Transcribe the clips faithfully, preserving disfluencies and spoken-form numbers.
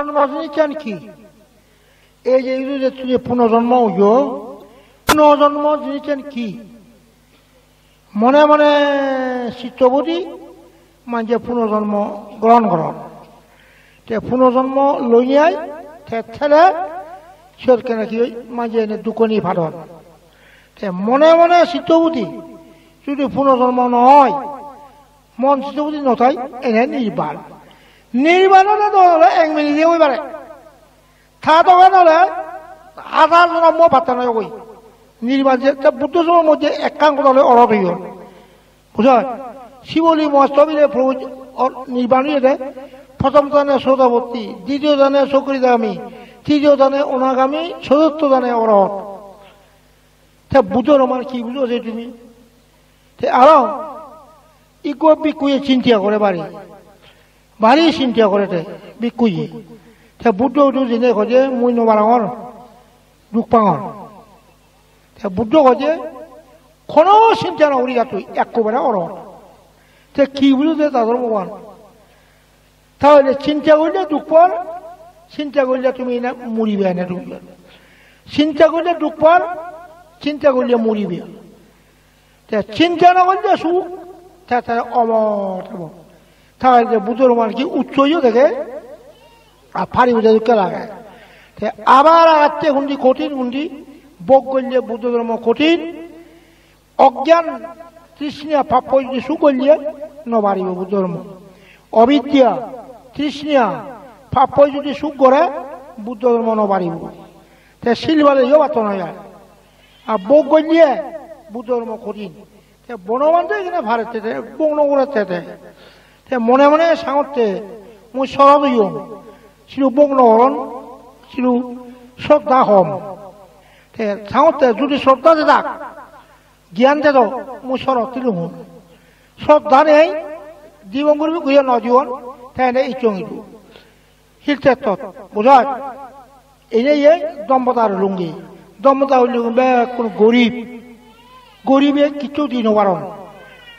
Punojonmo jinissan hi? Ei je idu je tumi punojonmo oiyo, punojonmo jinissan hi? Mone mone chitto budi manje punojonmo grohon goron. Te punojonmo loinei te tele siyot kene hi oi manje ene dukkani padon. Te mone mone chitto budi judi punojonmo no oi, mon chitto budi no thai, ene nirban. Nirban ole do ole ek minute oi pare. Ta dogan ole hajar jonmo patta noi goi. Nirban je, te Buddho somoy moddhe ekkan goda ole orot oyon. Bujhon? Siboli Mahasthabire Prabhu or-, nirban oyede. Prothom jane Sodapatti, ditiyo jane Sokridagami, tritiyo jane Onagami, choturtho jane orot. Te Buddho roman hi bujo je tumi? Te aro ikko bhikkhuye chinta gore bari. Bari chinta gore te bhikkhuye. Te Buddho idu jeinei hoje, "Mui no parongor, duk pangor." Te Buddho hoje, "Hono chinta no guri ja tui, ekkubare orot." Te hi bujo te dador Bhogoban? Tahole chinta gorile duk por, chinta gorile tumi ene muribe ene duk por. Chinta gorile duk por, chinta gorile muribe. Te chinta no gorile suk, te te omor obo. Tahole je Buddho roman hi uccho oiyo dege, ar pari uje dokke lage. Te abar agatte hundi kothin hundi, bhog gorile Buddho dhormo kothin, Ogyan, trishna, pappo judi suk golle no baribo Buddho dhormo. Ovidya, trishna, pappo judi suk gore Buddho dhormo no baribo. Te sil bale yo bato no jai. Ar bhog golle Buddho dhormo kothin. Te Bonobhante egene parette te, bhog no gorette te. Te mone mone sangotte mui sorot oyong. Sidu bhog no goron, sidu sroddha hom. Te sangotte judi sroddha dedak, gyan dedo, mui sorot tilung hon. Sroddha nei, dibong guri guri no diyon, te ene ichong idu. Hil tettot, bujhot? Ene ye Dombodar lungi. Dombodar lungi bekkun gorib. Goribe kichu di no paron.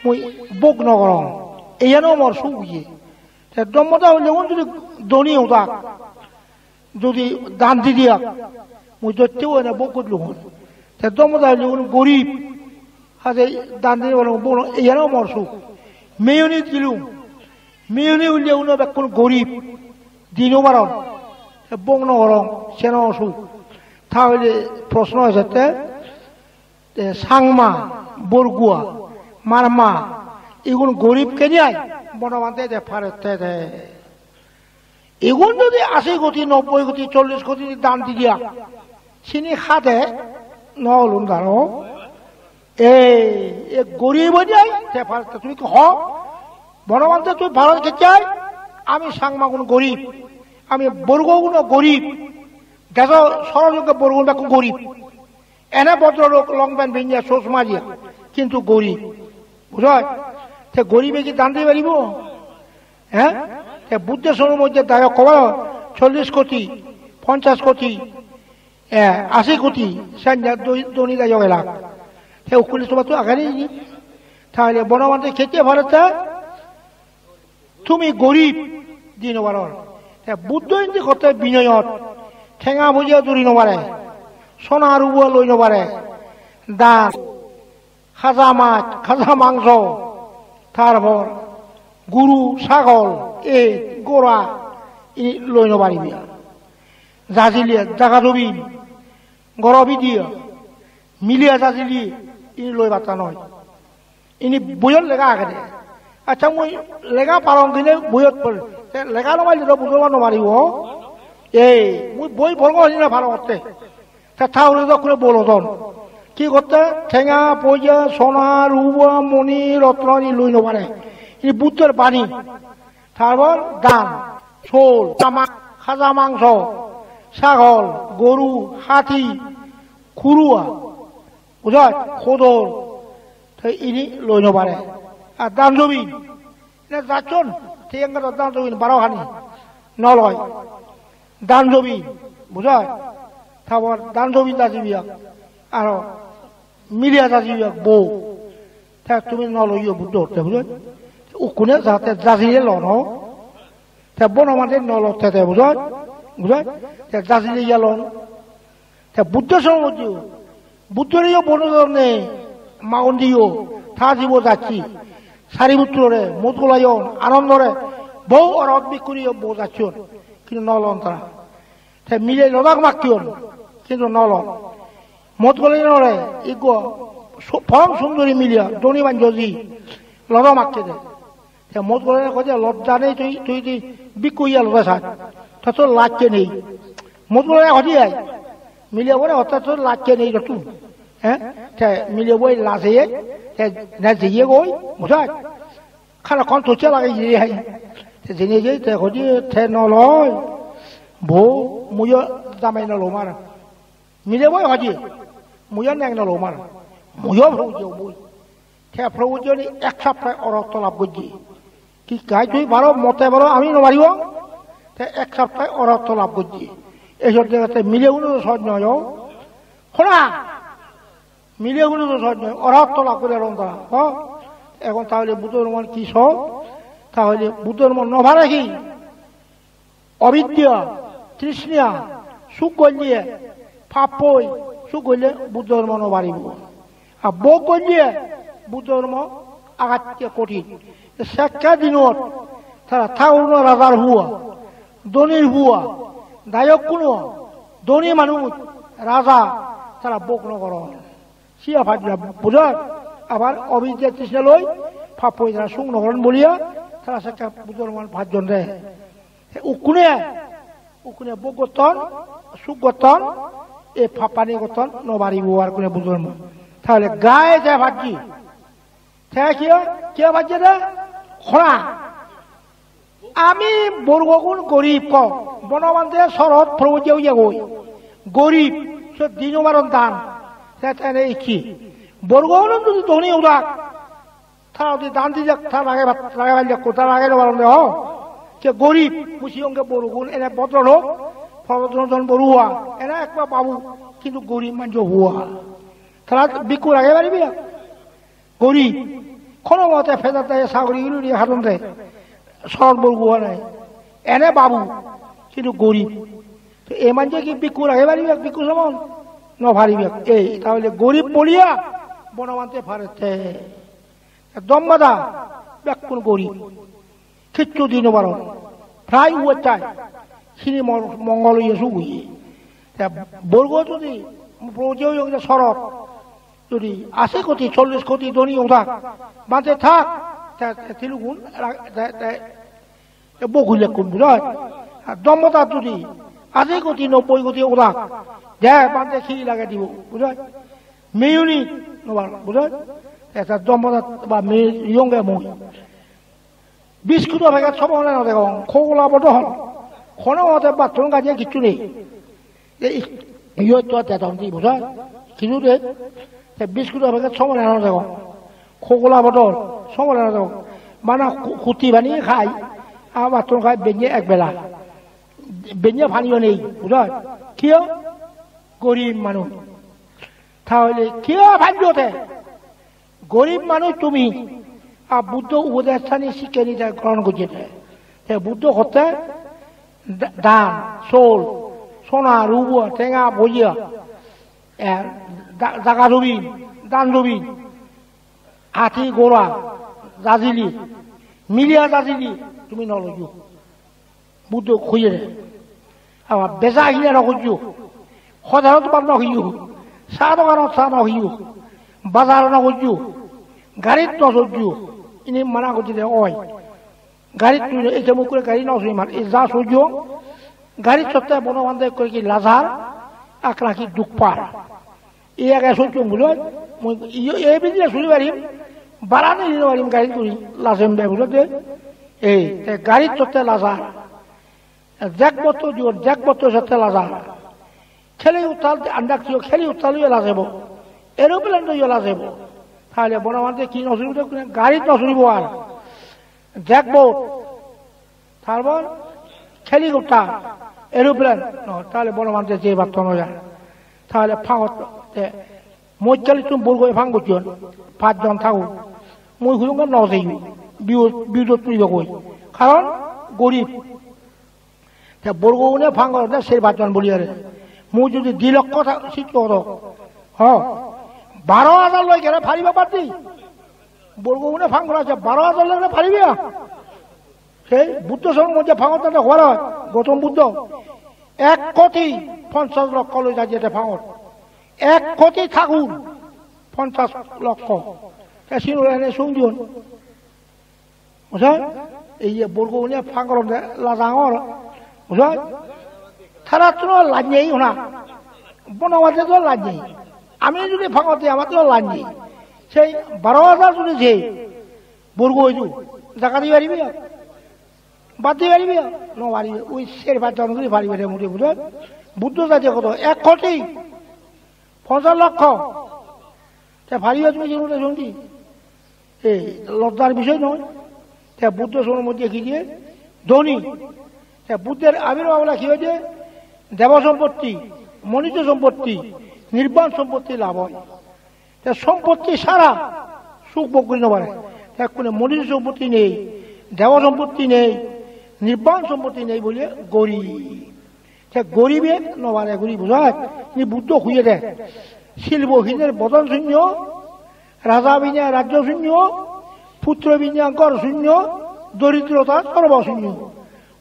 Mui bhog no gorong. Eyano mor suk oye. Te Dombodar lungun judi doni odak, judi dan di diyak, mui dotte ene bhog gottilung hon. Te Dombodar lungun gorib. Haje dan di bolo, bolo, eyano mor suk. Meyuni dilung. Meyuni ulle uno bekkun gorib. Di no paron. Te bhog no gorong, seno suk. Tahole proshno ejette, te Changma, Borgua, Marma, igun gorib kene ai, Bonobhante de parette de. Igun jodi asi koti, nobboi koti, chollis koti dan di diya, sini hade no olun daro. Ei, e gorib oi jai, te par-, te tumi ho, Bonobhante tumi parot kecchai, ami Changmagun gorib, ami Borgoguno gorib, deso soro jokke Borgogun bekkun gorib. Ene bodro lok long pant pinne, chosma diye, kintu gorib. Bujhoj? Te goribe hi dan di paribo? He? Te Buddho somoy moddhe dayok hobar chollis koti, ponchas koti, eh, asi koti, sanja doi-, doni dayok elak. Te ukkuli somatto age ni? Tahole Bonobhante kecche parette? Tumi gorib, di no paror. Te Buddho indi hotte binoyot, tenga poja duri no pare, sona rubo loi no pare, dan, haja mach, haja mangso, tarpor goru, sagol, ej, gora, ini loi no paribe. Jajile, jaga jobin, goro bidiye, miliya jajile, ini loi patta noi. Ini boiyot lega agede. Accha, mui lega parong dine boiyot por. Te lega no parile do bujo no paribo. Ei, mui boi porong dine parong otte. Te ta hure do kure bolodon. Hi gotte? Tenga, poja, sona, ruba, moni, rotno ini loi no pare. Ini Buddhor bani. Tarpor dan, sol, ama, haja mangso, sagol, goru, hati, kurua. Bujhoj? Hodol. Te ini loi no pare. Ar dan jobin. Ene jachon, te engar dan jobin baro hani. No loi. Dan jobin. Bujhoj? Tarpor dan jobin da jibiyak. Aro miliya da jibiyak bo. Te tumi no loiyo Buddho hotte, bujhoj? Ukkune jate jajile lono. Te Bonobhante no lotte te, bujhoj? Bujhoj? Te jajili yelon. Te Buddho songho jeyegoi. Buddhoreyo bo no jane, magon diyo, ta jibo jacche. Sariputrore, Modgulayon, Anandore, bohu orhot bhikkhureyo bo jacchon. Kintu no lon tara. Te mile lodak makkeyon, kintu no lon. Modgulayonore, ikko su-, porom sundori mile, dhoni manjo ji, lodak makkede. Te Modgulayone hoide, "Lojja nei tui, tui, tui bhikkhu oye lodak saj. Tor to lajje nei." Modgulayone hoide ai. Milebore hoide, "Tor to lajje nei tor to." He? Te milebo lajeye, te ne jeyegoi, bujhoj? Hana kon toche lageye ai. Te jeinei je te hoide, "Te no loi. Bo, muiyo jamai no lom ar." Milebo hoide, "Muiyo neng no lom ar. Muiyo probojje oboi." Te probojje onei ek sapta orhotto lab gojje. Thik age tui paro, mote paro, ami no paribong. Te ek sapta orhotto lab gojje. Ei sot degette mileguno to sohoj noi o. Hona! Mileguno to sohoj noi, orhotto lab gojje eron tara. Ho? Ekhon tahole Buddho dhormo ki sohoj? Tahole Buddho dhormo no pare hi? Ovidya, trishna, suk golle, pap oi, suk golle Buddho dhormo no paribo. Ar bhog golle Buddho dhormo agatte kothin. Sekke dinot tara thakur rajar pua, dhonir pua, dayokkuno, dhoni manuj, raja, tara bhog no goron. Siya pajjon, bujhoj? Abar ovidya trishna loi pap oi tara suk no goron boliya, tara sekke Buddho dhormo pajjon de. Te ukkune, ukkune bhog gotton, suk gotton, ei pappani gotton no paribo ar ukkune Buddho dhormo. Tahole gai je pajje. Te kiyo, kiyo pajje de? Hona. Ami borgogun gorib ko. Bonobhante sorot probojje oyegoi. Gorib, sot di no paron dan. Te tene ikki. Borgogun jodi dhoni odak, tara jodi dan dijak, tara rage pat-, rage palle ko, tara rage no paron de ho. Te gorib, mui siyonge borgogun, ene bodro lok, Prabodhana Mohan Borua, ene ekbar babu, kintu gorib manjo pua. Tara bhikkhu rage paribe? Gorib. Hono mote pejat dai sagori guri guri hadon de. Sorot borgo nei. Ene babu, kintu gorib. To ei manje ki bhikkhu rage paribe, bhikkhu somon? No paribe. Ei, tahole gorib boliya Bonobhante parette. Dombada, bekkun gorib. Kichu di no paron. Prai uwettai. Sini mor-, mongol oye suk oye. Te borgo jodi, probojje oyong sorot, jodi ashi koti, chollish koti dhoni odak, bhante thak, te, te tilugun ra-, te, te, te bhog gulekkun, bujhoj? Ar dombada jodi ashi koti, nobboi koti odak, de bhante hi lage dibo, bujhoj? Meyuni no paron, bujhoj? Te dombada ba meyunge mui. Biscuit-o packet sobo hole no degong, Coca-Cola bodol. Hono mote bathroom gaje kichu nei. Ei, iyot to dedon di, bujhoj? Kichu de, te biscuit-o packet sobo hole no degong. Coca-Cola bodol, sobo hole no degong. Bana ku-, kuti bani khai, ar bathroom khai benne ek bela. Benne paniyo nei, bujhoj? Kiyo? Gorib manuj. Tahole kiyo pajjo te? Gorib manuj tumi, ar Buddho upodeshani sikkeni te grohon gojje te. Te Buddho hotte da-, dan, sol, sona, rubo, tenga, bojiya, eh, da-, jaga jobin, dan jobin, hati, gora, jajili, miliya jajili, tumi no loiyo. Buddho hoyede. Abar beja hina no gojjo. Hotelot bhat no hiyo. Cha doganot cha no hiyo. Bazar no gojjo. Garit no sojjo. Ini mana gojjede oi. Garit tui ei temuk guri gari no sojjo mar. Ei ja sojjo. Garit sotte Bonobhante ekkore hi lajar. Ekka hi duk par. Ei age sojjong bujhoj, mui iyo ei bidire suri parim, barani di no parim gari turi, lajem be bujhoj de. Ei, te gari totte lajar. Jackpot to diyon, jackpot to sotte lajar. Helicopter andak tiyo, helicopter yo lajebo. Aeroplane to yo lajebo. Tahole Bonobhante hi no suribo de, gari no suribo ar. Jackpot. Tarpor helicopter, aeroplane, no, tahole Bonobhante jei patto no jai. Tahole pagot te mojjalittun bor goi pang gojjon, pajjon thago. Mui huyonge no jeyo, biyo-, biyodot puribo goi. Karon gorib. Te borgogune pang goronde ser pachjon boli are. Mui judi di lokko ta-, sikko godo, ho, baro hajar loi gele pariba batti? Borgogune pang gorase baro hajar loi gele pariba? Sei Buddho somoyot je pangot tade hobar oi, Gautam Buddho ek koti ponchas lokko loi jai jede pangot. Ek koti thakur ponchas lokko. Te sinore ene sung diyon. Bujhoj? Ei je borgogune pang goronde lajangor. Bujhoj? Tarattun laj nei hona. Bonobade to laj nei. Ami judi pangot di, amar to laj nei. Sei baro hajar judi je borgo idu, jaga di paribe? Bad di paribe? No paribe. Oi ser pachjon guri paribe de mudi, bujhoj? Buddho jade hodo? Ek koti ponchas lokko. Te paribe tumi, jurute sundi. Ei lojjar bishoy noi. Te Buddho somoyot je ki diye? Dhoni. Te Buddhor abirbhav ole ki oye? Debo sompotti, monujjo sompotti, nirban sompotti lab oi. Te sompotti sara suk bhog guri no pare. Te ekkune monujjo sompotti nei, debo sompotti nei, nirban sompotti nei bole gorib. Te goribe no pare guri, bujhoj? Ni Buddho hoye de. Silpo hiner bodon sunyo, raja bine rajyo sunyo, putro bine ghor sunyo, doridrota sorbo sunyo.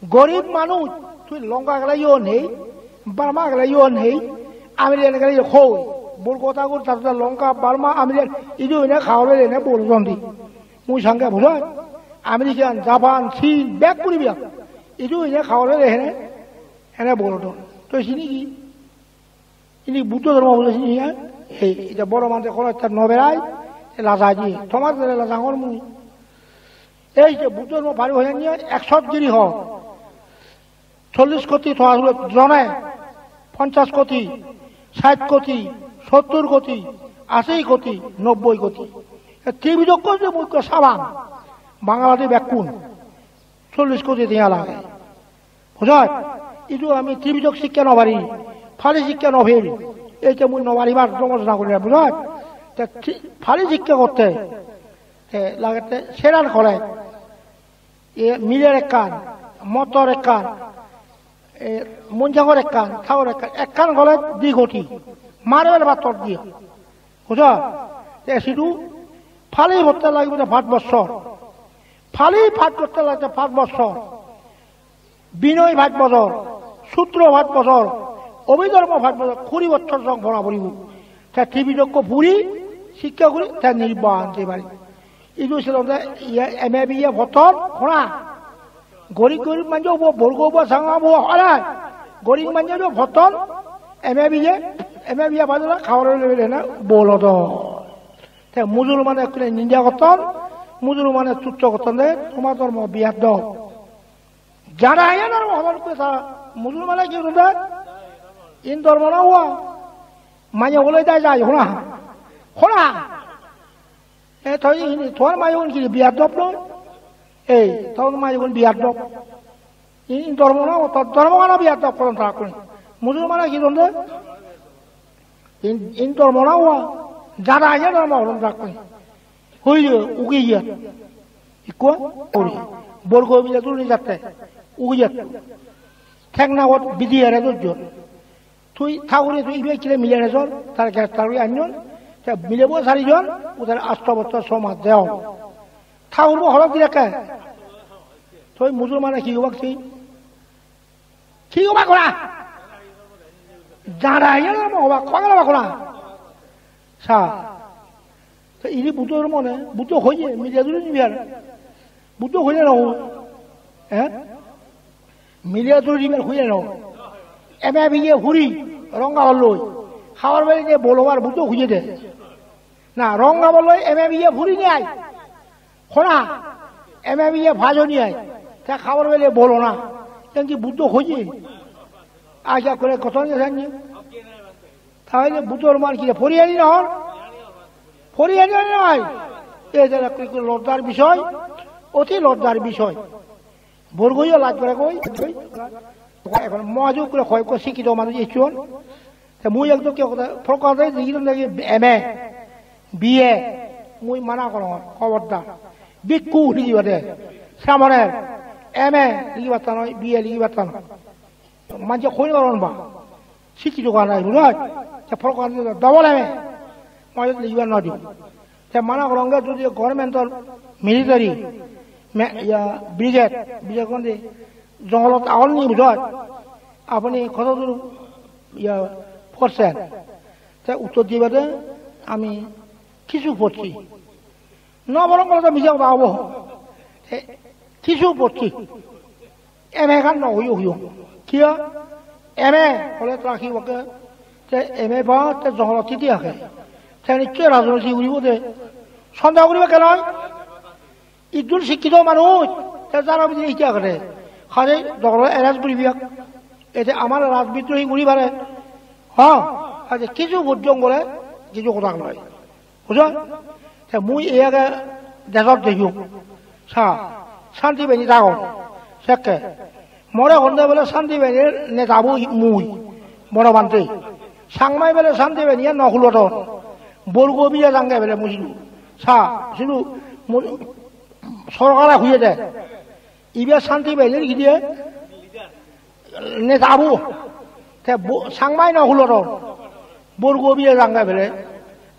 Gorib manuj, tui Lanka gele yo nei, Burma gele yo nei, America gele yo hoi. Borgo thakur tara Lanka, Burma, America idu ene habor pele ene bolodon di. Mui sange, bujhoj? American, Japan, Chin, bek guri biya. Idu ene habor pele ene, ene bolodon. To sini hi? Ini Buddho dhormo bole sini, eh? Ei, eta boro manje hono ekta no berai, e lajai di. Tomar dore lajangor mui. Ei je Buddho dhormo pari hoyani, ekshot giri ho. Chollish koti toa sulo jone, ponchas koti, sait koti, sottur koti, ashi koti, nobboi koti. E Tripitokko je mui ekko sabang, Bangaladi bekkun, chollish koti tenga lage. Bujhoj? Idu ami Tripitok sikke no pari, Pali sikke no pari. Ei je mui no paribar jomot na gorile, bujhoj? Te Tri-, Pali sikke gotte, te lagette seran college. E miler ekkan, motor ekkan, e monjangor ekkan, thagor ekkan, ekkan college di koti. Marble pattor diye. Bujhoj? Te sidu Pali potte lagibo de pach bochor. Pali pach potte lagette pach bochor. Binoy pach bojor, sutro pach bojor, Abhidhormo pach bojor, kuri bojor song pora poribo. Te Tripitokko puri, sikke guri, te nirban jei pari. Idu silode, iye, M A B A potton, hona. Gorib gorib manje obo, borgo obo, sanga obo, hona. Gorib manje obo potton, M A B A, M A B A padala, habor pele ene bolodon. Te Musulmane ekkune ninda gotton, Musulmane tutto gotton de, toma dhormo biyaddop. Jara iyan aro hodon koi sa, Musulmane hi horon de? In dhormo no hua. Manye bole dai jai, hona. Hona. E, toi in, tuar mayegun hi biyaddop noi? Ei, tuar mayegun biyaddop. In, in dhormo no, to dhormo gano biyaddop horon ta koi. Musulmane hi horon de? In, in dhormo no hua. Jara iyan dhormo horon ta koi. Hoye, ugiye. Ikko ori. Borgo mile duri jatte. Ugiye. Thengnagot bidi ere dojjon. Tui thagure tui ibe ikkile mile ere jor, tar greftar guri anjon. Te milebo sari jon, udare asto bottor somas deo. Thagur bo horot direkke. Tui Musulmane hi gobak si? Hi gobak gora? Jara iyan mo gobak, hobak gora. Sa. Te ini Buddho dhormo ne, Buddho hoye, mile duri nibar. Buddho hoye no. Eh? Mile duri nibar hoye no. M A B A puri, Rongaballoi. Habor pele je bolobar Buddho hoye de. Na, Rongaballoi M A B A puri ni ai. Hona, M A B A pajo ni ai. Te habor pele bolo na. Iyan hi Buddho hoye? Aja kore koton ni sanni. Tahole Buddho dhormo an hi poriyani noi? Poriyani noi. Ei jara koi koi lojjar bishoy, oti lojjar bishoy. Borgoyo laj gore koi. Ekhon mojuk gore hoi hoi sikkito manuj ecchon. Te mui ekdom ki hoda, prokase digidon dagi M A, B A, mui mana gorongor, hobordar. Bhikkhu ligibatte, sramoner, M A ligibatte noi, B A ligibatte noi. Manje hoi no paron ba. Sikki dogan ai, bujhoj? Te program de double M A. Manje ligibar no di. Te mana goronge jodi government or military, me-, iya, brigade, brigade honde jongolot agon ni, bujhoj? Apuni hoto dur, iya, porsen? Te uttor dibe de ami kichu porchi. No borong bole to mije hoda obo. Te kichu porchi. M A gan no hoyo hoyo. Kiya? M A hole tara hi hokke? Te M A ba te jongolot thidi age. Te nichchoi rajniti guribo de. Sondeho guribo keno? Iddun sikkito manuj, te jara bidire iti agede. Hare jongolot arrest guribo. Ete amar rajbidrohi guri pare. Ha? Ate kichu bujjong bole, kichu hoda noi. Bujho? Te mui ei age dejot dejong. Sa, santi beni dagon. Sekke. More honde bole santi benir neta bo mui. Boro bhante. Changmai bole santi beniye no hulodon. Borgo biye jange bole mui sidu. Sa, sidu mu-, sorkare huye de. Ibe santi benir gidiye neta bo. Te bo-, Changmai no hulodon. Borgo biye jange bele.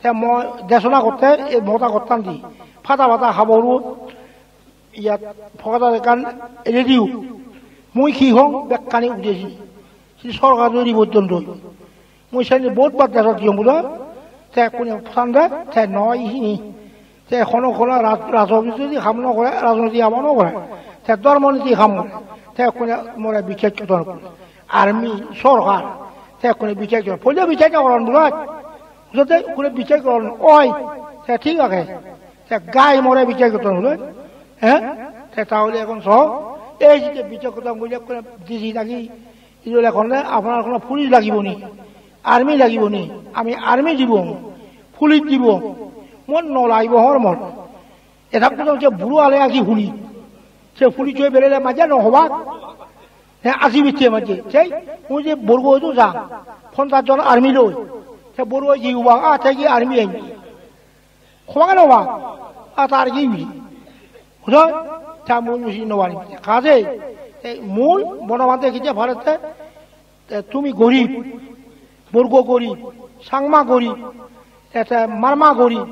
Te mo desona gotte, ei mota gottan di. Pada pada habor iyot pogodot ekkan radio. Mui hi hong bekkani udesi. Si sorkar report don doi. Mui seni bohut bar desot giyong bujho. Te ekkune sande, te noi hini. Te hono hono raj-, rajniti ham no gore, rajniti ham no gore. Te dhormo niti ham gore. Te ekkune more bichar chodon gore. Army, sorkar. Te ekkune bichar chodon. Poile bichar no goron bujhoj. Jodi ekkune bichar goron oi. Te thik age. Te gai more bichar chodon bujhoj. He? Te tahole ekhon so. Ei je bichar chodon bujhoj ekkune D C naki Idu le honne, "Aponar hono police lagibo ni? Army lagibo ni? Ami army dibong, police dibong." Mor no lagibo hor mor. Eta pujong je buro ale agi police. Se police hoi berele maja no hobak. Ne asi bitte maje. Sei, mui je borgo oidu jang. Ponchas jon army loi. Se borgo ji uba, a, te ji army ain. Hobak no hobak? A tar ki ui? Hudoi? Ta mui usi no parim. Kaje, ei mui Bonobhante kije parette, te tumi gorib, Borgo gorib, Changma gorib, ete Marma gorib.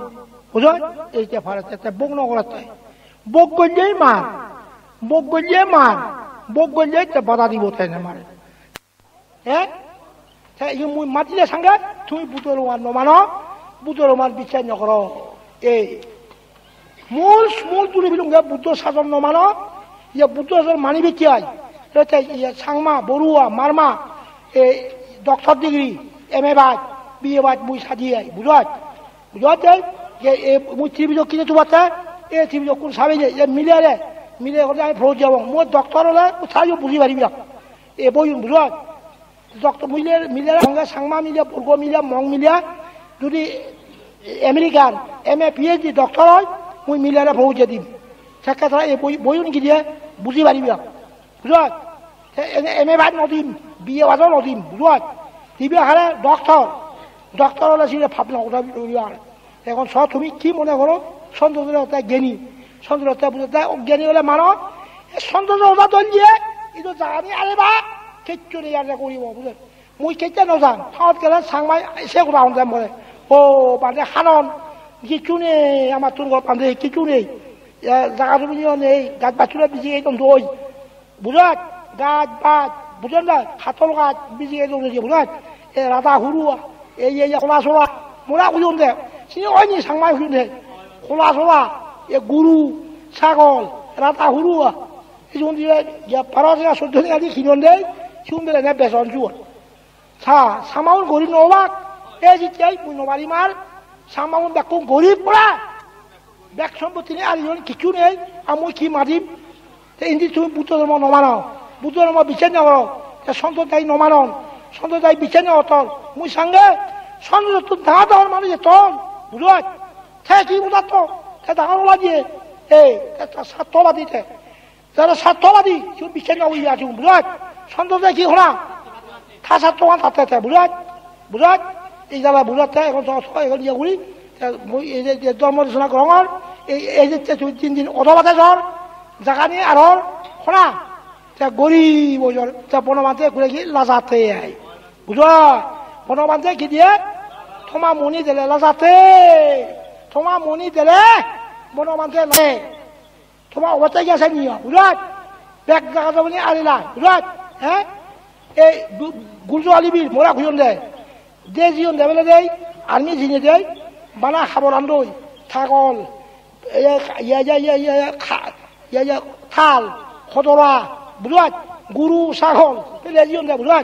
Hudoi? Ei te parette, te bok no gorette. Bok golle mar, bok golle mar, bok golle te bada dibo te ne mare. He? Te igun mui mat dile sange, tumi Buddho dhormo no mano, Buddho dhormo bichar no goro. Ei. Mul, mul tuli bilunge Buddho sason no mano, ye Buddho sason mani bichar. Te, te, ye Changma, Borua, Marma, e, doctor degree, M A pass, B A pass, mui sadi ai, bujhoj? Bujhoj de, je e mui Tripitokko kine tubatte, e Tripitokkun sabe je, e mile re, mile hole ami phout jabong. Mui doctor ole, mui sayo buji paribi na. E boiyun bujhoj. Doctor mile, mile, Changma mile, Borgo mile, Mong mile, jodi American, M A, P H D doctor oi, mui mile re phout je dim. Sekke tara e boi, boiyun gidiye buji paribi na. Bujhoj? Te ene M A pass no dim, B A pass no dim, bujhoj? Dibe hare doctor. Doctor ole sile pap no gota bujhoj. Ekhon so tumi ki mone goro? Santo Dhotte geni. Santo Dhotte bujhoj, te geni ole mano. E Santo Dhotte dol diye, idu jani are ba, kecchu nei are guribo, bujhoj? Mui kecche no jang, thaot gele Changmai se gora hon jam bole. O, bade hanon, kicchu nei, amattun gor bande kicchu nei. E, jaga jumi nei, gaj bacchune biji ei don doi. Bujhoj? Gaj baj, bujon na? Hatol gaj, biji edo biji, bujhoj? E rada hurua, e ye ye hola sola, mora huyon de. Sini oi ni Changmai huyon de. Hola sola, e guru, sagol, rada hurua. Sigun diye, ye paro se soddo ni adi kinon de, sigun bele ne beson suon. Sa, Changmaun gorib no obak, e jitte mui no parim ar, Changmaun bekkun gorib pora. Bek sompotti nei, ar iyon kicchu nei, ar mui hi madim? Te indi tumi Buddho dhormo no mano, Buddho dhormo bichar no goro, te Santo Dai no manon, Santo Dai bichar no gotton, mui sange, Santo Dai tun dangor dangor manuj etton, bujhoj? Te hi bujatto, te dangor ola diye, ei, te ta satto badi te. Jara satto badi, sigun bichar no guri aje, bujhoj? Santo Dai hi hona? Ta satto gan tatte te, bujhoj? Bujhoj? Ei jara bujhoj te, ekhon so, so, ekhon iye guri, te mui ei je, je dhormo desona gorongor, ei, ei je te tui tin din odo bade jor, jagani aror, hona? Te gori bojor, te Bonobhante gure hi lajate ai. Bujo? Bonobhante hi diye? Toma muni dele lajate. Toma muni dele Bonobhante lajate. Toma obosta hi ase niyo, bujo? Bek jaga jomini arila, bujo? He? Ei du-, guljo alibil, mora huyon de. De jiyon de bele dei, army jine dei, bana habor andoi, tagol, ye, ye, ye, ye, ye, ye, kha-, ye, ye, thal, hodora, bujo? Guru, sagol, bele jiyon de, bujo?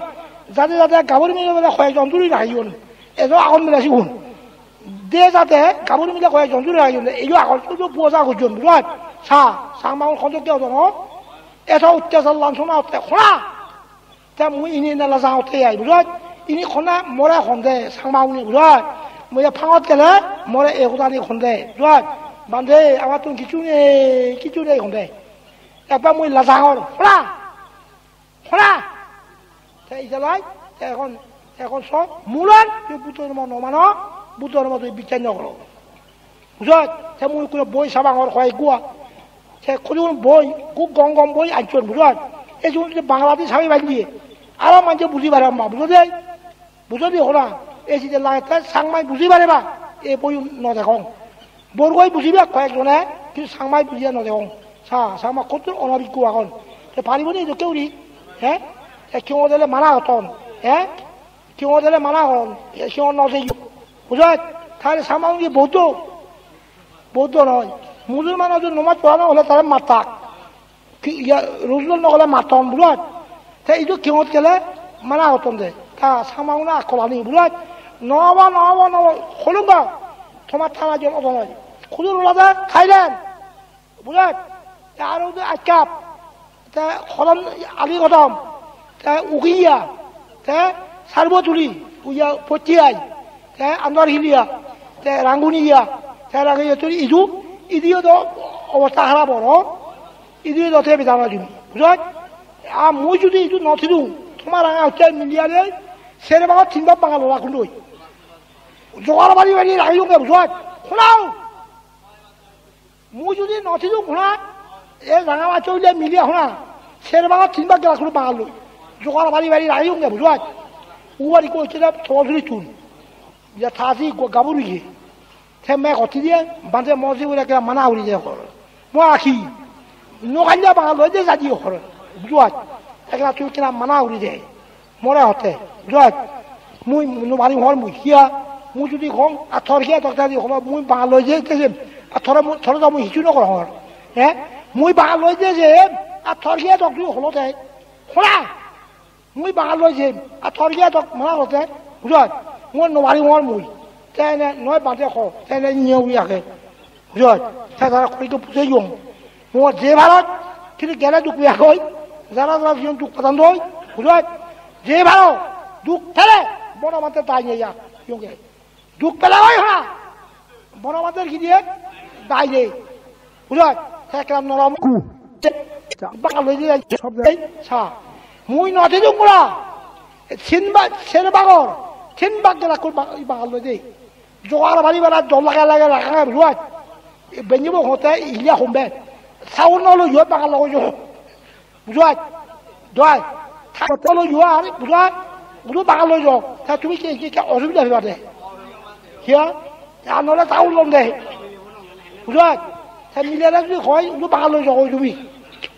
Jade jade gabur mile bele hoyekjon duri rahiyon. Ejo agon bele sigun. De jade gabur mile hoyekjon duri rahiyon. Ejo agon, sudu puja gojjon, bujo? Sa, Changmagun hono de odon, eto utte sallan sona utte, hona? Te mui ini nela jangotte ai, bujoj? Ini honna more honde, Changma uni, bujoj? Mui e phangot gele more e hodani honde, bujoj? Bhante, amattun kichu nei, kichu nei honde. Ekbar mui lajangor, hona? Hona? Te ijalai, te ekhon, ekhon so, mulon, tui Buddho dhormo no mano, Buddho dhormo tui bichar no goro. Bujoj? Te mui ekko boi sabangor hoyek gua. Te ekko boi, hub gom gom boi anchon, bujoj? Ei sigun je Bangaladi sabi banje. Aro manje buji pare ma, bujoj de? Bujoj de hona? Ei je lagette Changmai buji pare ba? Ei boi no degong. Borgoi bujibe hoyek jone, hintu Changmai bujiye no degong. Sa, Changma kottur onobiggo agon. Te paribo ni dokke guri? He? Te kiyong dele mana goton. He? Kiyong dele mana goron, e, kiyong no jeyo. Bujoj? Tare Changma uni Buddho. Buddho noi. Musulman uni nomaj porana hole tare mattak. Ki, iya, rujul no hole matton, bujoj? Te idu kiyongot gele mana gotton de. Ta Changma uni akkolani, bujoj? No obo, no obo, no obo. Holungo. Tomar tara jon obo noi. Kudur olode Thailand. Bujoj? Te aro udu Ajkap, te Hodom, Ali Hodom, te Ugiya, te Sarbotuli, Uya Pottiyai, te Andar Hiliya, te Ranguniya, te Ranguniya tuli idu, idiyo do obosta harap oro, idiyo do te bidana juni. Bujoj? A mui judi idu no thidung, tomar anga utte miliyare, sere bagot tin bak Bangal rakundoi. Jogar bari bari ragiyonge, bujoj? Hunao! Mui judi no thidung hona, e ranga mach hoile mili hona, ser bagot tin bak gela huro Bangal loi. Jogar bari bari ragiyonge, bujoj? Ubar ikko hocche de Tolsuri tun. Ya thaji ikko gabur iye. Te me gotti diye, bhante mo jibore ekkena mana guri de hor. Mo aki, no galle Bangal loi de jadi hor. Bujoj? Ekkena tui ekkena mana guri de. More hotte, "Joj, mui no parim hor mui, hiya? Mui judi hong, ar tor hiya dok tadi holo, mui Bangal loi jei te jem, ar tore mui, tore do mui hissu no gorong hor. He? Mui Bangal loi jei jem, ar tor hiya dok tui holo te. Hona? Mui Bangal loi jem, ar tor hiya dok mana hotte, joj, mui no parim hor mui." Te ene noi bade ho, te ene niye uri age. Bujoj? Te tara hoi ekko bujei jong. Mo je parot, kiri gele duk peyagoi, jara jara jiyon duk padan doi, bujoj? Je paro, duk pele, Bonobhante dai nei ya, yonge. Duk pele oi ha, Bonobhante ki diye, dai nei. Bujoj? Te ekram norom. Ku. Bangal loi jei, sob jai, sa. Mui no thidung gura. Tin bak, ser bagor, tin bak gela kur ba-, Bangal loi jei. Jogar bari bana dol lage lage lage bujoj. Benji bo hote iya hombe. Saun no lo yo Bangal lo yo. Bujoj? Doi. Tha no lo yo ar bujoj. Udu Bangal lo yo. Ta tumi ki, ki, ki osubida hoiba de? Hiya? Ya no le saun lon de. Bujoj? Ta mile ra jodi hoi, udu Bangal lo yo tumi.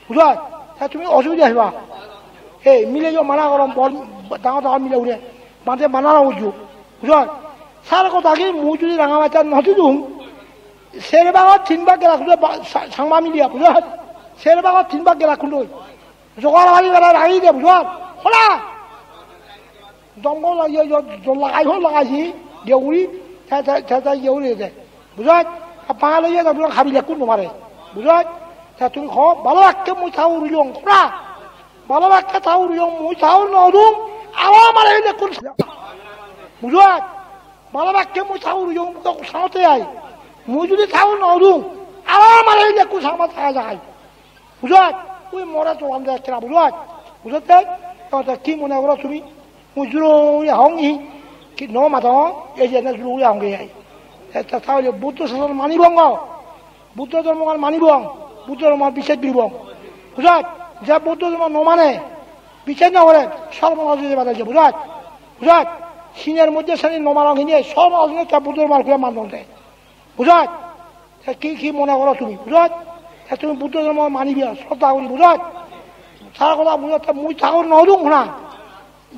Bujoj? Ta tumi osubida hoiba. Ei, mile yo mana gorom bor, dangor dangor mile ure. Bhante mana no uju. Bujoj? Sar hoda ki mui judi ranga machar no thidung, ser bagot tin bak gela kulo ba-, sa-, Changma miliya, bujoj? Ser bagot tin bak gela kulo. Jogar bari bana ragi de, bujoj? Hona? Dongol la, yo, yo, dol lagai, hol lagai si, de uri, te, te, te, te, ye uri de. Bujoj? Bangal loi jei, ta bujoj, habi lekkun no pare. Bujoj? Ta tumi ho, bhalo rakke mui thaur uyong, hona? Bhalo rakke thaur uyong, mui thaur no udung, aro mare lekkun. Bujoj? Bhalo rakke mui thaur uyong, mui to saote ai. Mui judi thaur no udung, aro mare lekkun sama thaga jai. Bujoj? Ui more to ande kira, bujoj? Bujoj te? To te ki mone goro tumi? Mui juro uri hong hi, ki no madong, ei je na juro uri hong ge ai. Te, te tahole Buddho sason manibong go. Buddho dhormogan manibong. Buddho dhormogan biswas guribong. Bujoj? Je Buddho dhormo no mane, bichar no gore, sorgo noroke jebade je, bujoj? Bujoj? Siner moddhe seni no manong hine, sorgo noroke te Buddho dhormo ar kure mandon te. Bujoj? Te ki, ki mone goro tumi? Bujoj? Te tumi Buddho dhormo maniba, sroddha guri, bujoj? Sara hoda bujoj, te mui thakur no dung hona.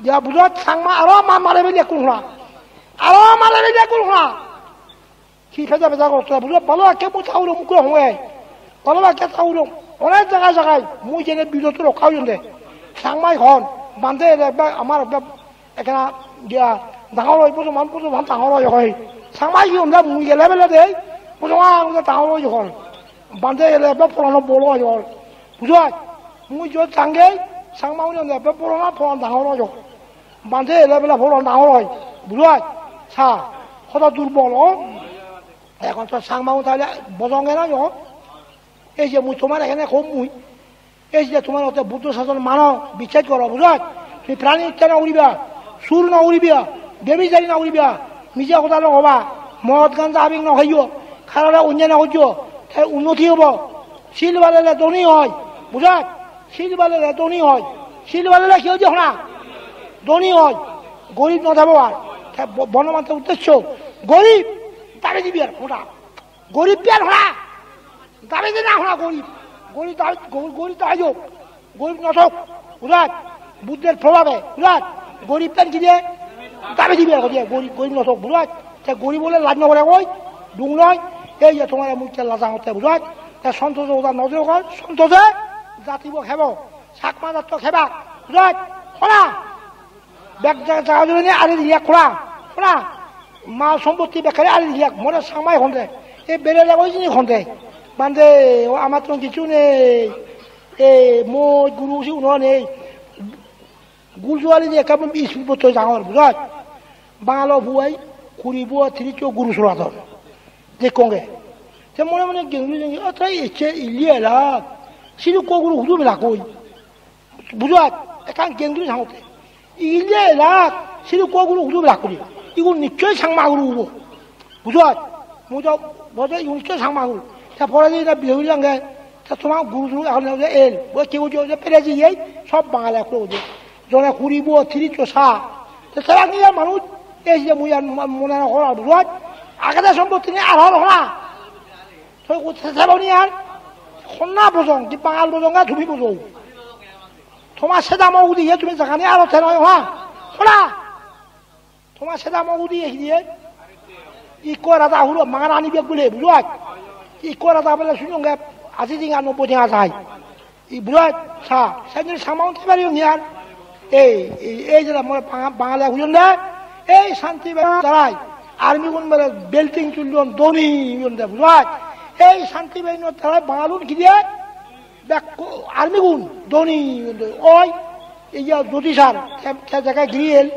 Ya bujoj, Changma aro ma mare bele kun hona. Aro mare bele kun hona. Hi peda peda gorot, bujoj, bhalo akke mui thakur mukko honge. Bhalo akke thakur, onek jaga jagai, mui jene birot rokka oyon de. Changmai hon, bhante ele ekbar, amar ekbar ekkena dia dangor oi, bojoman, bojoman dangor oi hoi. Changmai hi honde mui gele bele de, bojoman dangor oi hoi. Bhante ele ekbar purano bol oi hoi. Bujoj? Mui jot jangei, Changma gune honde ekbar purano puran dangor oi hoi. Bhante ele bele puran dangor oi. Bujoj? Sa, hodo durbol o. Ekhon to Changma gun tale bojong ena jo. Ei je mui tomar ekhene hom mui. Ei je tomar otte Buddho sason mano, bichchej goro, bujoj? Tumi prani hottya no guriba, sur no guriba, bebhichari no guriba, mije hoda no hoba, mod ganja habing no haiyo, harore onnyay no gojjo, te unnoti obo. Sil balele dhoni oi, bujoj? Sil balele dhoni oi. Sil balele hi oi de hona? Dhoni oi. Gorib no thebo ar. Te bo-, Bonobhanter uddesho, gorib dabi dibi ar hoda. Gorib piar hora. Dabi de na hora gorib. Gorib dabi, go-, gorib dabi jok. Gorib no thok. Bujoj? Buddhor probhabe. Bujoj? Gorib tan ki de? Dabi dibe, gorib, gorib no thok. Bujoj? Te gorib ole laj no gore goi. Dung noi. Ei je tomare mui te lajang otte, bujoj? Te Santoso hoda no de goi. Santose jatibo hebo. Chakma jatto heba. Bujoj? Hora. Bek jaga jaga juri ni are diyak hora. Hora. Mal sompotti bekkani are diyak. More Changmai honde. E bere jago jini honde. Bhante, o amattun kichu nei. E moj guru sigun o nei. Gul juali je ekka ispit botto jangor, bujoj? Bangalo buai, kuri bua, tirisso guru suladon. Dekkonge. Te mone mone gengri jengi, o tai ecche illi elak. Sidu ko guru hudu belak koi. Bujoj? Ekkan gengri sangotte. Illi elak, sidu ko guru hudu belak koi. Igun nichchoi Changma guru hubo. Bujoj? Mui do boje igun nichchoi Changma guru. Te pore je ina biye guri lange, te toma guru guru agon je el. Bo ki guru je pere je ei, sob Bangale ekko guru. Jone kuri bo, tirisso sa. Te tara niye manuj, ei je mui ar mo-, mone no horar, bujoj? Agede sompotti nei ar hor hona. Toi ko te sebo ni ar? Honna bojong, ki Bangal bojong ga tumi bojo? Toma sedamo udi ye tumi jagani aro te noi hona. Hona. Toma sedamo udi ye hidiye? Ikko rada huro mangan ani bek bole, bujoj? Ikko rada bole sunonge aji dinga nobboi dinga jai. I bujoj? Sa, senjuri Changmagun te bari yong yan. Ei, ei, ei jara more Banga-, Bangale huyon de. Ei Santi Bai darai. Army gun more building tullon, dhoni huyon de, bujoj? Ei Santi Bai no darai Bangalun ki diye? Bekko army gun dhoni huyon de. Oi, ei ya jodi sar, te, te jaga griel.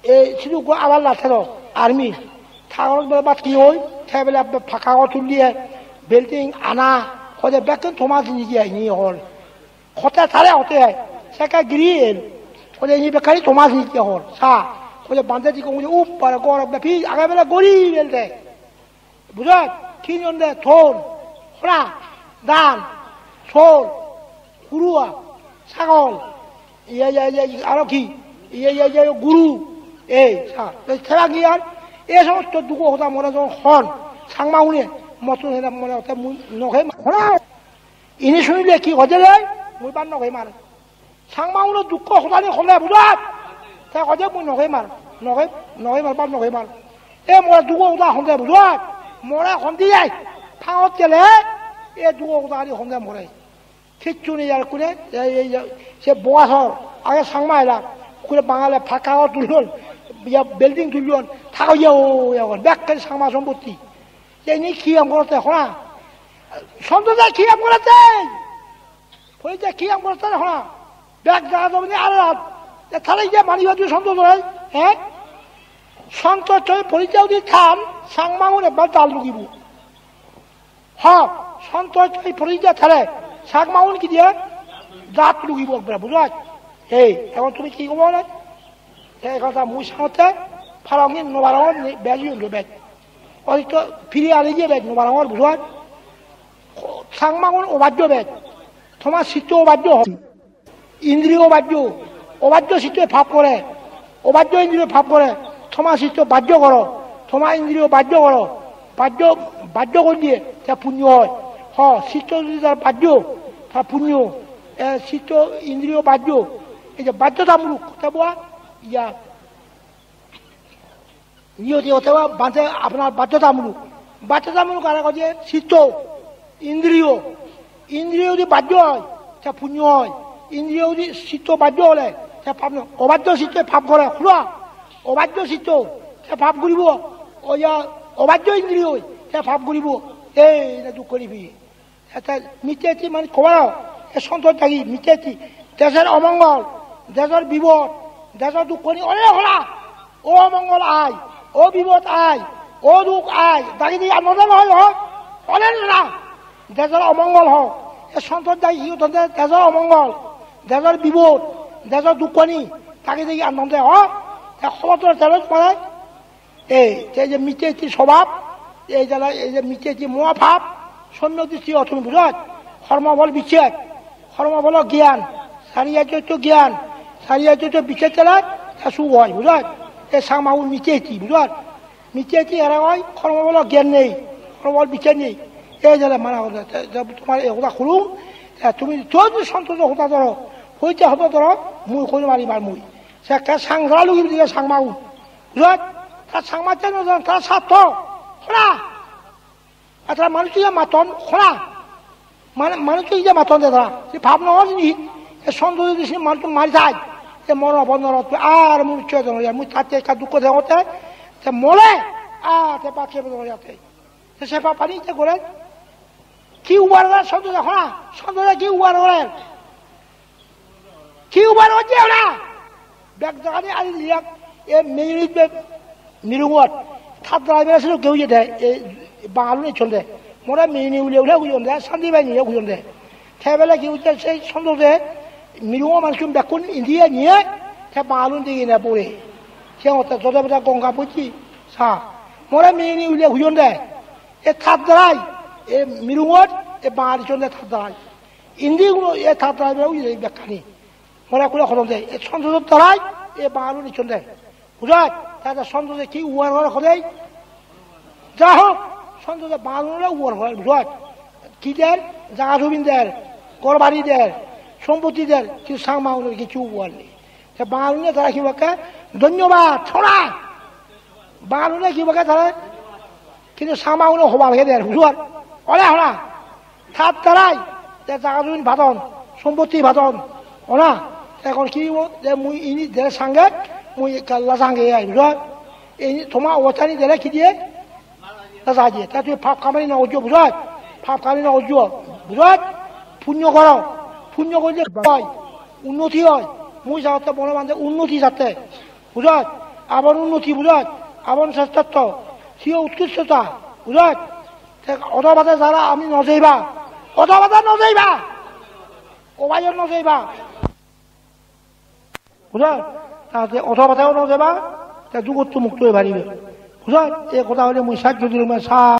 Ei sidu ekko abar lattero army. Tagorot bele batti oi, te bele pakka ghor tulliye, building ana, hoide bekkun toma jinis ye ini hor. Hotte tare hotte, sekke giri el. Hoide ini bekkani toma jinis ye hor. Sa, hoide bhante dikko hoide uppare ghor be phi age bele gori belde. Bujoj? Tin jonde ton, hora, dan, sol, hurua, sagol, iye, iye, iye, aro ki? Iye, iye, iye, guru. Ei, sa, ei tara ki ar? Ei somosto dugo hoda more jon hon, Changma une, mottun hena more hotte mui no hei ma-, hona. Ini sunile ki hoide re? Mui ban no hei mar. Changma uno dukko hodani hole bujot. Te hoide mui noge mar, noge, noge mar, ba noge mar. E more dugo uda honde bujot. More hondi ai. Thangot gele, e dugo uda ani honde more. Kichu nei ar kune, e, e, e, se boga sor, age Changma ela, kure Bangale pakka ghor tullon, ya building tullon, thago ye o, ya ghor, bekkani Changma sompotti. Ye ni ki am gorotte hona? Sonto da ki am gorotte? Poritte ki am gorotte hona? Bek jaga jomini arerat. E tale je mani hodu Santo dore, he? Santo choi poritte udi than, Changma gune ba dal lugibo. Ha, Santo choi poritte tale, Changma gun ki diye? Dat lugibo ekbare, bujot? Ei, ekhon tumi ki hobo na? Te ekhon ta mui sangotte, parongor no parongor ni, bej yun do bej. Oi to piri ari je bej no parongor, bujot? Changmagun obajjo bej. Toma sitto obajjo ho. Indriyo obajjo. Obajjo sittoi pap gore. Obajjo indriyo pap gore. Toma sitto bajjo goro. Toma indriyo bajjo goro. Bajjo, bajjo golle te punyo oi. Ho, sitto jodi tar bajjo, tar punyo. E, sitto indriyo bajjo. Ei je bajjotamulok, te bua, iya. Niyoti hotte ba bhante apnar bajjotamulok. Bajjotamulok aro hoide sitto, indriyo. Indriyo jodi bajjo oi, te punyo oi. Indriyo jodi sitto bajjo ole, te pap noi. Obajjo sittoi pap gore, hula. Obajjo sitto, te pap guribo. Oya, obajjo indriyo, te pap guribo. Ei, ene duk guri phi. Ete mitte eti mane kobar, e sontos dagi mitte eti. Dejor omongol, dejor bibod, dejor dukkoni ole hola. O omongol ai, o bibod ai, o duk ai, dagi dagi anode noi ho, ole na. Dejor omongol ho, e sontos dagi hi hotonde dejor omongol, dejor bibod, dejor dukkoni, dagi dagi anode ho, e hobor dor telo mane. Ei, te je mitte eti sobab, ei jala, ei je mitte eti moha pap, somyak dristi o tumi bujot, hormo phol bicchej, hormo pholo gyan, sari ajjotto gyan, sari ajjotto bicchej tele, ta su oi, bujot? Ei Changmagun mitte eti, bujot? Mitte eti ere oi, hormo pholo gyan nei, hormo phol bicchej nei. Ei jala mana hoda, te, te tomar ei hoda hulung, te tumi jodi sontojo hoda doro, hoite hoda doro, mui hoi no parim ar mui. Sekke Changdara lugi dige Changmagun. Bujot? Ta Changma cheno jon, ta satto. Hona? Atra manuj iye maton, hona? Mane, manuj iye maton de tara. Se bhab no hor ni. E sondo jodi se manuj mari jai. E moro bondo rot, ar mui chwe don ya, mui tatte ekka dukko degote. Te mole, a, te bakke bondo ya te. Te se bhab pani te gore. Ki ubar gore sondo de, hona? Sondo de ki ubar gore? Ki ubar ojje ona? Bek jagani ari liyak, e meyunit be mirungot. Truck driver asilo geu jede, e bangalun echonde. More meyuni ule ule hujonde, sandi bai niye hujonde. Te bele ki ujje sei sondo de, mirungo manuchun bekkun indiye niye, te bangalun digi ne pore. Se otte jode bode gonga bujji, sa. More meyuni ule hujonde. E truck driver, e mirungot, e bangalun echonde truck driver. Indi gulo e ta driver oi je bekkani. Mora kula hodon de. E sontojo tarai e bangalun ichon de. Bujat? Ta ta sontoje ki uar uar hodei? Ja hok, sontoje bangalun uar uar, bujat? Ki der? Jaga jobin der, gor bari der, sompotti der, ki Changmagunor kichu uar nei. Te bangalune tara ki bakke? Dhonyobad, hona. Bangalune ki bakke tara? Kintu Changmaguno hoba lage der, bujor? Ole hona. Tar tarai, te jaga jomin padon, sompotti padon. Hona, te egon ki obo? Te mui ini dere sange, mui ekka la sange ai, bujor? Ini toma obostani dere ki diye? Raja je, ta tumi pap kamani no gojjo, bujoj? Pap kamani no gojjo, bujoj? Punyo goro, punyo golle oi, unnoti oi. Mui jagotte bono bande unnoti jatte, bujoj? Abon unnoti, bujoj? Abon sestotto, siyo utkristotta, bujoj? Te odo bade jara ami no jeiba, odo bade no jeiba, obayo no jeiba. Bujoj? Tate odo bade no jeiba, te dugottun mukto oi paribe. Bujoj? Ei hoda hole mui sajjo dilung, sa-